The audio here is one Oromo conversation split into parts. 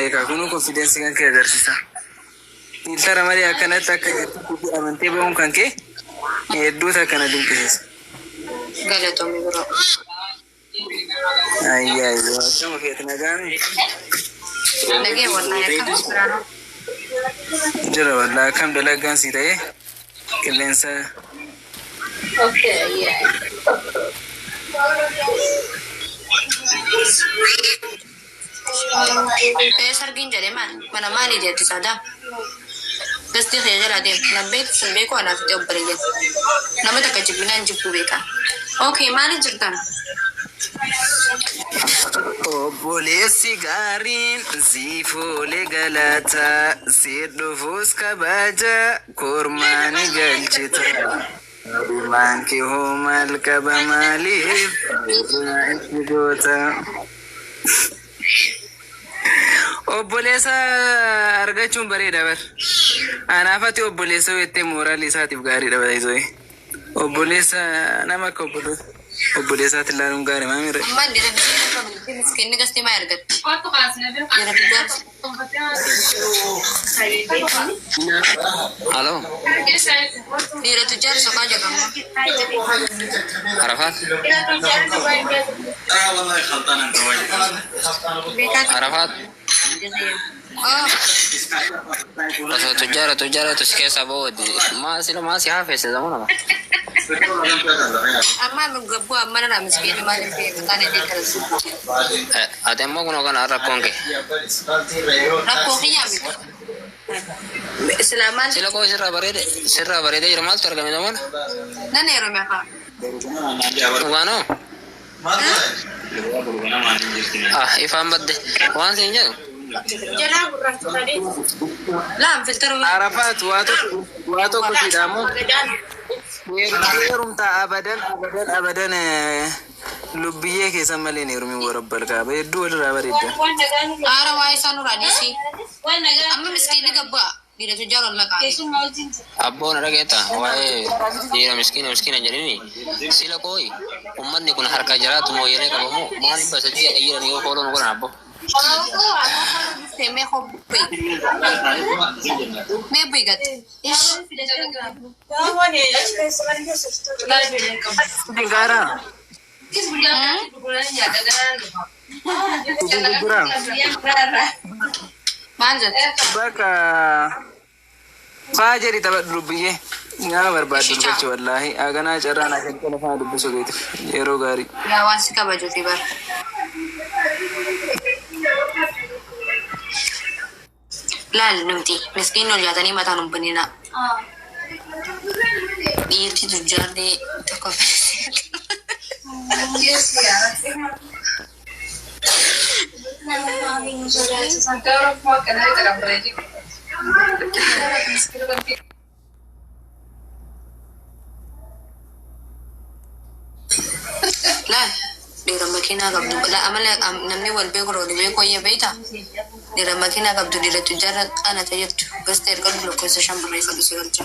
Eegaa kunuu confidence kan kee agarsiisa. Filtara malee akkanatti akka jirtutti amantee bahuun kan kee hedduu takka na dinqisiisa. Galatoomi bro. Ayyaa ayyaa akkama keeti nagaami? Nagee wallahi akkam jira. Jira wallahi akkam dalagaan sii ta'ee qilleensa. Ee sargiin jedhe maal mana maali jetti sadaa. Gastii kiyya jalaa deem nan beektu sin beeku anaaf itti obboleeyyan. Nama takka jibbinaan jibbuu beekan. Okay maali jirtan? Obboleessi gaariin siif oole galata, siif dhufuus kabaja kormaa ni galchita. Kaadhimaan kee hoo maal qaba maaliif irraa itti goota. Obboleessa argachuun bareeda bar. Anaaf ati obboleessa yoo jettee mooraalii isaatiif gaariidha baay'isoo. Obboleessa nama akka obboleessa obboleessaatti ilaaluun gaarii maamire. Ammaan dhiira biyyee miskiinni gastii maa argatti? Dhiira biyyaa Halo, Dhiira tujjaara soqaa jedhu amma. Arafat. Arafat. Osoo tujjaara tujjaaratu si keessaa ba'uuti. Maa sila maa si haafeesse zamana. Amma nu gabbuu amma nana miskiinni maaliif mataan inni kana Ati ammoo kunoo kana rakkoon kee. Rakkoo kiyyaa miti. Silaa maal Sila koo sirraa bareede sirraa bareedee jira maaltu argame zamana? Nan heerume haa. Dhugaanoo? Ah ifaan badde waan siin jedhu. Laam filter Arafaat waa tokko waa tokko siidhaamu. Heerumta abadan abadan abadan lubbiyyee keessan malee hin heerumin warabbal kaaba hedduu walirraa bareedda. Aara waa isaa nurraa dhiisii. Amma miskiinni gabbaa dhiira tujjaara ol maqaa. Abboo na dhageetta waa'ee dhiira miskiina miskiina jedhini sila qooyi ummanni kun harka jaraatu mooyyalee qabamu maal 300 jiran yoo fooloo nu godhan abboo. Mee hobbee. Mee beekat. Ish. Dingaara. Gurgura. Maal jette? Bakka faa jedhi taphadhu lubbiyyee. Nama barbaaddu dubbachuu wallaahi. Haganaa carraa naa kennu lafaa dubbisuu keetiif yeroo gaarii. Yaa waan si kabajuufi bara. Laal nuti miskiin ol jaatanii mataan hin banina. Dhiirti tujjaarri tokko Laal dhiira makiinaa qabdu la amala namni wal beeku wal beeku wayya beektaa dhiira makiinaa qabdu dhiira tujjaarra qanata jettu gasta ergadhu lakkoofsa shan barreeffadhu si galcha.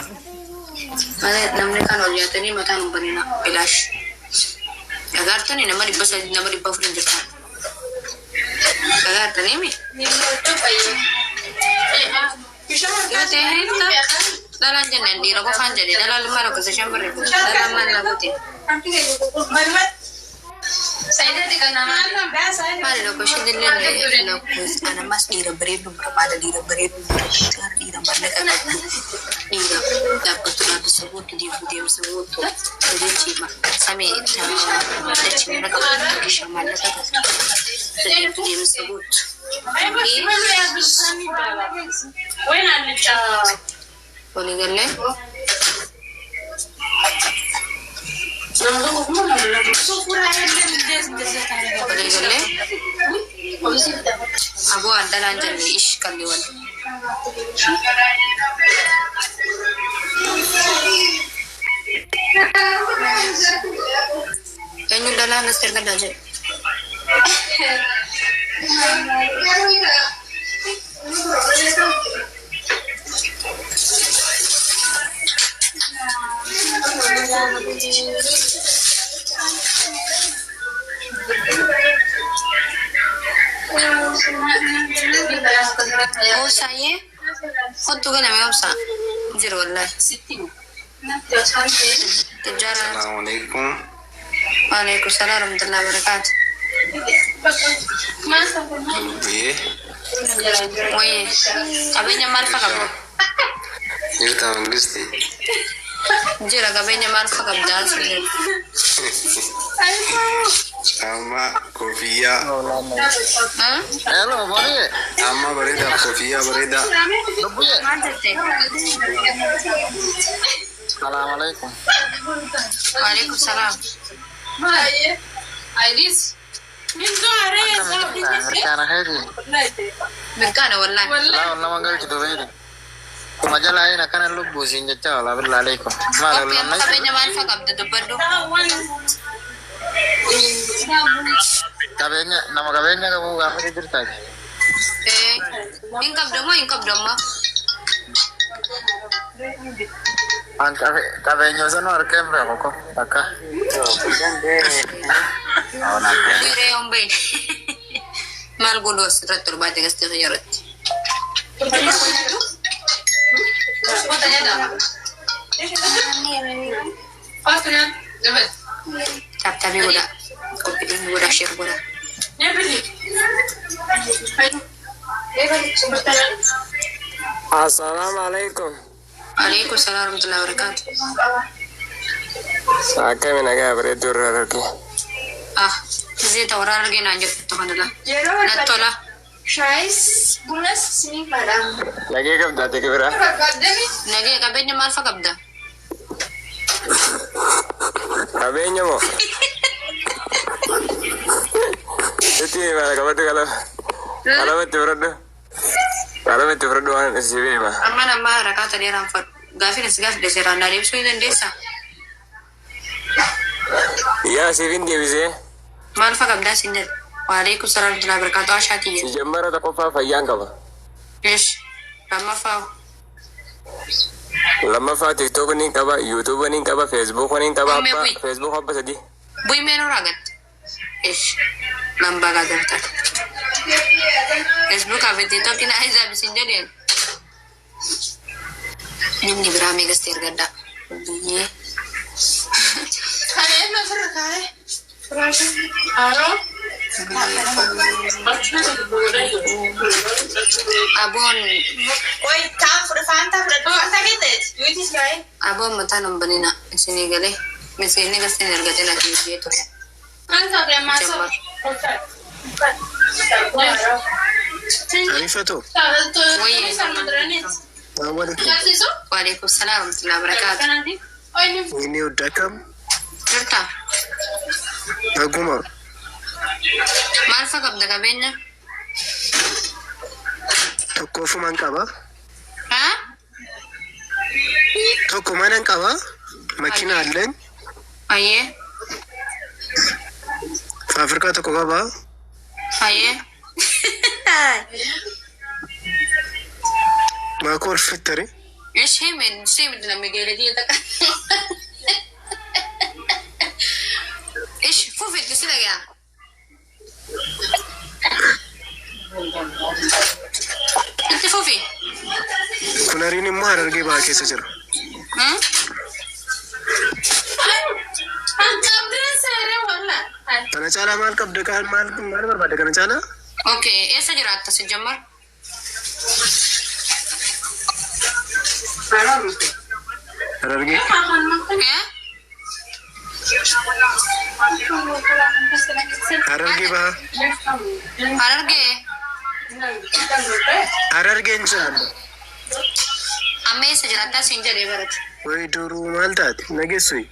Malee namni kan ol jaatanii mataan hin banina bilaash. Dhagaartanii nama 300 nama 400 hin jirtan. Dhagaartanii mi? Yoo ta'e heerta dhalaan jennaan dhiira qofaan jedhe dhalaan maal lakkoofsa shan barreeffatu dhalaan maal naa goote. Maali lakkoofsa illee lakkoofsa anamas dhiira bareedu barbaada dhiira bareedu barbaada dhiira mallaqa qabdu dhiira dhaabbattu dhaabbisa guutu deemu deemsa guutu hojii samii dachii mallaqa qabdu kisha mallaqa qabdu deemtu deemsa guutu. Walii gallee. Walii gallee. Aboo an dhalaan jenne ish qalli wal. Eenyuun dhalaan as ergadhaa jedhe. Obsaayyee kottu galame obsaa. Jira wallaahi. Tujjaara. Assalamu alaikum. Waalaikum salaam warahmatullahi wabarakaatu. Lubbiyee. Wayye qabeenya maal fa qabda? Jirta mangisti. Jira qabeenya maal fa qabda? Amma koofiyyaa. Hello, booniyee. Amma bareedaa koofiyyaa bareedaa. Lubbiyee. Maal jette? Salaam alaikum. Waalaikum salaam. Mirkaana keeti. Mirkaana wallaahi. Laa nama galchitu beeti. Kuma jalaa hin akkana lubbuu siin jecha wala billaa alaikum. Maal Qophii amma qabeenya maal fa qabda dubbadhu. Qabeenya nama qabeenya qabu gaafa jirtaati. Ee hin qabdu moo hin qabdu amma? An qabeenya osoo nu harka hin beeku ko takka. Dhiiree yoon beekne. Maal godhu asirratti torbaate gastee xiyyaarratti. Tap tapii godhaa. Qophiin godhaa share godhaa. Assalamu alaikum. Alaikum salaam warahmatullahi wabarakaatu. Akkami nagaa bareedduu irraa arge. Ah, zeeta warra argee naan jettu kanadha. Natti tola. Nagee qabdaa ati kibira. Nagee qabeenya maal fa qabda? Qabeenya moo? Itti hima qabadhu qalama. Qalama itti fudhadhu. Qalama itti fudhadhu waan si hima. Amma nama harakaata dheeraan fadhu. Gaaffiin as gaafidhe seeraan naa deebisuu ni dandeessaa? Yaa siif hin deebisee. Maal fa qabdaa siin jedhe? Waalaikum salaam warahmatullahi wabarakaatu. Ashaa tiyya. Si jammara tokkoffaa fayyaan qaba. Eesh. Lammaffaa. Lammaffaa TikTok ni qaba, YouTube ni qaba, Facebook ni qaba, Ommee abbaa bu'i. Facebook abba sadii. Bu'i mee nurraa gatte. Eesh. Lambaa gaadartan. Facebook fi TikTok na hizaab isin jedheen. Namni biraa meeqasti ergaddaa? Biyyee. Aboon aboon mataan hin banina isinii galee miseenni gasteen ergatee na kiyyee ture. Jammar. Ariifatu. Wayye. Waalaikum. Waalaikum salaam warahmatullahi wabarakaatu. Inni hodda akkam? Jirta? Naguma. Maal fa qabda qabeenya? Tokkoofuman qaba. Haa? Tokko manan qaba. Makiina alleen. Ayyee. Faafrikaa tokko qaba. Ayyee. Maakoo ol fittari. Ishee ishee miti namni geeletii takka. Ish fufitti si dhaga'a. Itti fufi. Kunariin immoo Harargee bahaa keessa jira. Hmm? Kana caalaa maal qabda maal maal barbaadda kana caalaa? Okay, eessa jiraatta si jammar? Harargee. Eh? Harargee bahaa. Harargee. Harargeen jira. Amma eessa jiraattaa siin jedhee barate. Wayi duruu maal taate? Nageessuyi.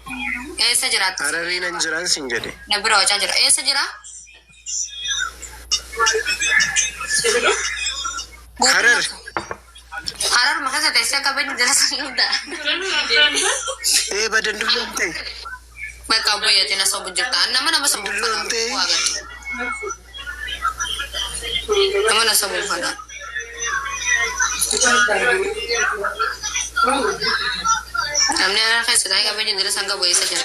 Eessa jiraatta? Hararii nan jiraan siin jedhe. Na bira wacaa jira. Eessa jira? Harar. Harar keessa teessee qabeenya jala san dhufta. Ee badan dulloomte. Bakka obboleettii na sobu jirta. Nama nama sobu Dulloomte. Nama na sobu fana. Namni harar keessa taa'ee qabeenya jala san qabu eessa jira?